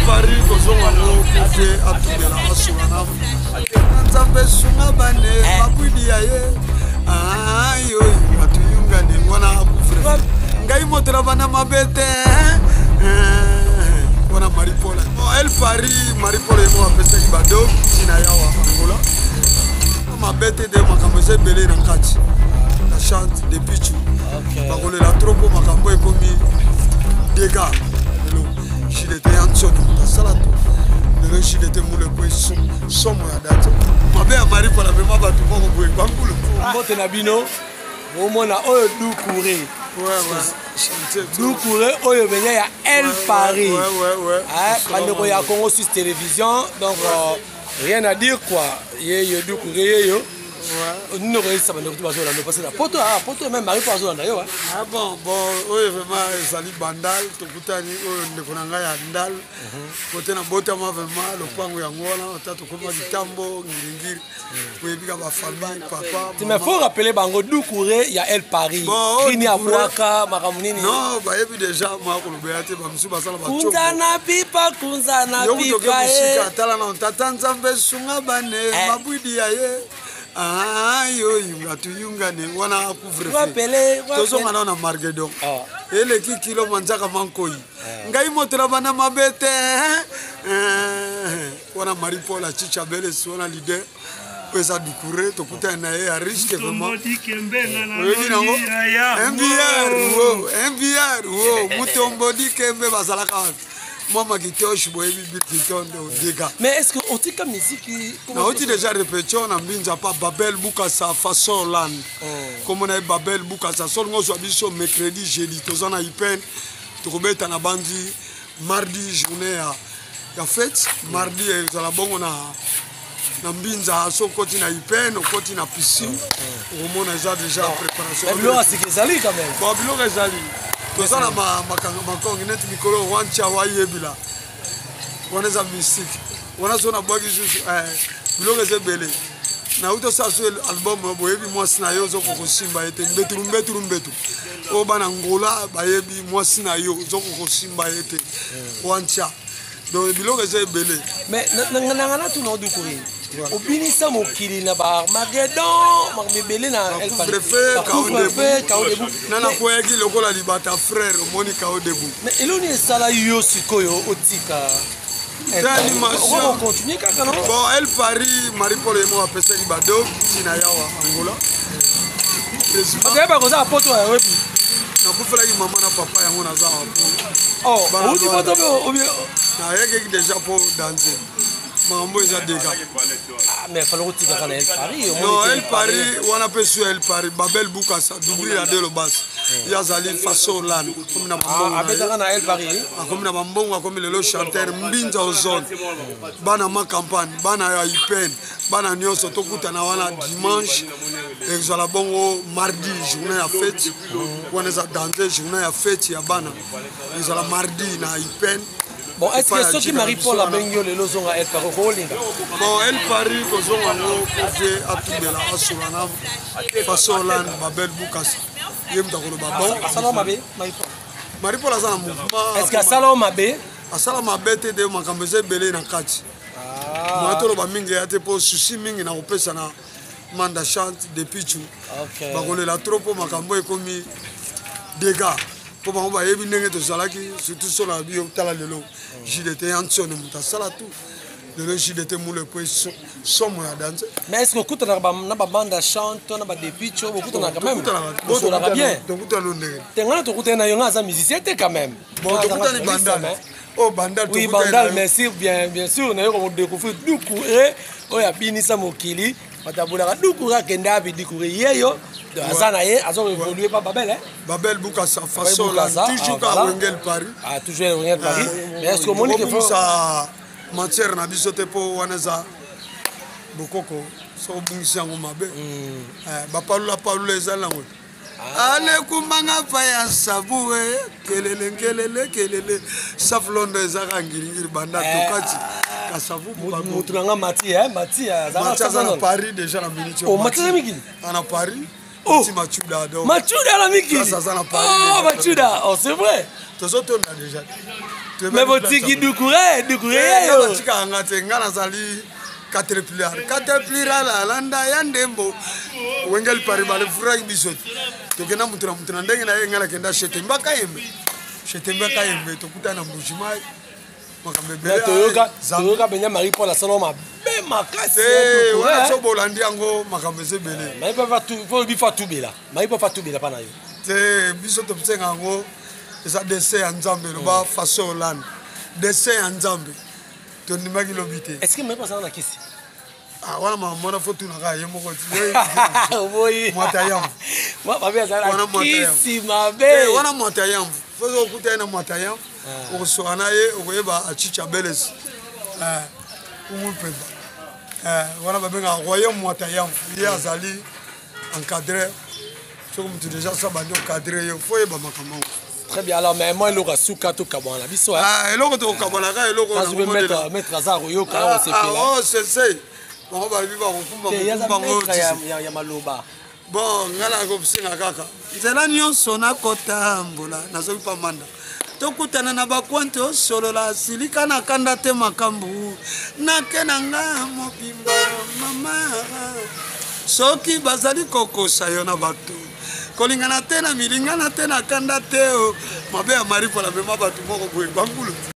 Paris kozonga ngo kote atubela asola na nzambe sunga bane eh. mabwidi ya ye ayo atuyungane wana akufre ngai moto na bana mabe te eh, wana marie paul el Paris Marie Paul ye moko apesaki badok ntina yawa Angola mabe te de makambo eza ebele na kati na chante depuis cu bakolela trop mpo makambo ekomi dega lelo jdt ya nsono moto asala to lelo jdt mulekwe somo ya date mabe ya marie paul amema bato moko boye bangulu mbote na bino bomona oyo dukure dukure oyo mpenza ya el paris bandeko ya congo suisse télévision donc euh, rien à dire quoi yeyo dukure yeyo nini okoyebisa bandeko to bazolanda parce na poto ah, poto meme marie mpo azolanda yo ah bon bon oyo vraiment ezali bandal tokutani oyo ndeko na ngai ya ndal mhm. kote na botama vraiment lopango yango wana ata tokoma kitambo ngiringiri oyebika bafamille papa mais faut rappeler bango dukure ya el paris nini abwaka makambo nini non bayebi déjà mwa kolobela te bamosusu basala kunza na pipa kunza na pipa eh. tala na tata nzambe sunga bane eh. mabwidi ya ye ayo yunga tuyungane wana couvre tozonga nao na margedon ah. eleki kilo manzaka mankoi eh. ngai moto na bana mabe te wana marie paul achicha belesi wana leader oyo eza dukure tokutani na ye ya riske vraiment oyebi nango mbr wo mbr wo mutombo dikembe bazalaka wapi mwa makitoche boyebi bill clinton dega mais est ce que otika musique nauti déjà répétition na mbinza pa babel bukasa façon hollande oh. komona ye babel bukasa solingo ozwa biso mercredi jeudi toza na ipene tokobeta na bandi mardi journée ya ya fete mardi ezala bongo na na mbinza so okoti na ipene okoti na piscine okomona eza déjà préparation biloko ya sika ezali quand même bon biloko ezali toza na makongi neti mikolo wancha wayebila wana eza mystique wana so nabwaki susu eh, biloko eza ebele nauti osala so album boyebi mwasi na yo ozokoka kosimba ye te mbetulu mbetulu mbetu oyo bana ngola bayebi mwasi na yo ozokoka kosimba ye te wancha donc biloko eza ebele mais nanga natuna odukuri obinisa mokili na baarmagedon makambo ebele na couvre-feu kao debout na nakweyaki lokola libata frère omoni kao debout mais eloni esala yo sikoyo otika animation kaka no bon el paris marie paul ye moko apesaki badok ntina yawa angola oyeba koza poto ya wepi nakufelaki mama na papa yango naza awa po oh, outi poto nayekeki deja mpo danse makambo eza dega ah, mais fallait kotikaka na el paris non el paris wana mpe su el paris babel bukasa dubli la de lobas ye azali faso lan akomi na ah, abetaka na el paris akomi na bambongo akomi lelo chanteur mbinza ozone bana ma campagne bana ya ipene bana nyonso tokutana wana dimanche ezala bongo mardi journée ya fete wana eza danger journée ya fete ya bana ezala mardi na ipene bon est ce que soki marie paul abengi yo lelo ozonga el paris okolinga bon el paris kozonga yango pove atubela asola na faso hollande babel bukasa ye moto akoloba bon asala mabe marie paul marie paul aza na mouvement est ce que asala mabe asala mabe te de makambo eza ebele na kati ah. moya toloba mingi ya te mpo susi mingi na kopesa na manda chante depuis cu bakolela trop mpo makambo ekomi dega mpo bango bayebi ndenge tozalaki surtout solo na biyo tala lelo jdt ya nsone moto asala tout lelo jdt mule po somo ya danse mais est ce que okutanaka na babanda chante na badepicho bokutanaka même bosolaka bien tokutana ndenge te ngai tokutani na yo ngai aza musicien te quand même bon tokutani bandal oh bandal oui bandal merci bien bien sûr nayo ko découvrir duku e oyo abinisa mokili bato abolaka duku akende api duku yeyo aza na ye aza koévolue pa babel eh? babel bukasa fasola toujours ah, ka wengel paris ah, toujours wengel paris ah. mais est ce que omoni kobungisa matière na biso te mpo wana eza bokoko soki obungisi yango mabe hmm. eh, bapalula palula eza nango ah. alekumbanga pa ya sabu e kelele nkelele kelele saf londo ezaka ngiringiri banda eh. tokati kasavu motu na nga mati eh, mati aza na paris déjà na minute oh, mati aza mikili na paris Oh. Petit Machuda donc. Machuda la mikili. Aza na Paris. Oh Machuda, oh c'est vrai. Tozo tonda déjà. Mais botiki Dukure, Dukure yeyo. Batikaka nga te, nga nazali caterpillar. Caterpillar alanda ya ndembo. Wengel Paris balefuraki biso te. Tokenda moto na moto na ndenge na ye, nga nakenda chez Temba Kayembe. Chez Temba Kayembe tokutana na Mbujimayi. Makambo ebele. Toyoka, toyoka mpenza Marie Paul asala mabe makasi. Te, wana so bolandi yango makambo eza ebele. Marie Paul fa tubela. Marie Paul fa tubela pa na yo. Te, biso tosenga yango eza dessin ya Nzambe, loba façon Hollande. Dessin ya Nzambe. Tondimaki lobi te. Est-ce que Marie Paul asala na kisi? Ah, wana mama fo tunaka ye moko. Oboyi. Mwata yamvu. Mabe azala kisi mabe. Wana mwata yamvu. Soki okuta ye na mwata yamvu, okosoka na ye, okoyeba achicha belesi. Kumu pemba. Wana babengaka royaume mwata yamvu. Ye azali encadré. Soki motu déjà so abandi encadré ye, fo yeba makambo yango. Très bien, alors mais moi eloko asuka tokabwana biso. Eloko tokabwanaka eloko maître aza koyoka osepela. Oh, sensei. Bango balobi bakokumba mokumba ngo ya maloba. Bon, nga nakosenga kaka nzela nyonso nakotambola nazoki pa manda tokutana na bakwante osolola silika na kanda te makambo nake na nga mobimba mama soki bazali kokosa yo na bato kolingana te na milingana te na kanda te mabe ya Marie Paul amema bato moko boye bangulu.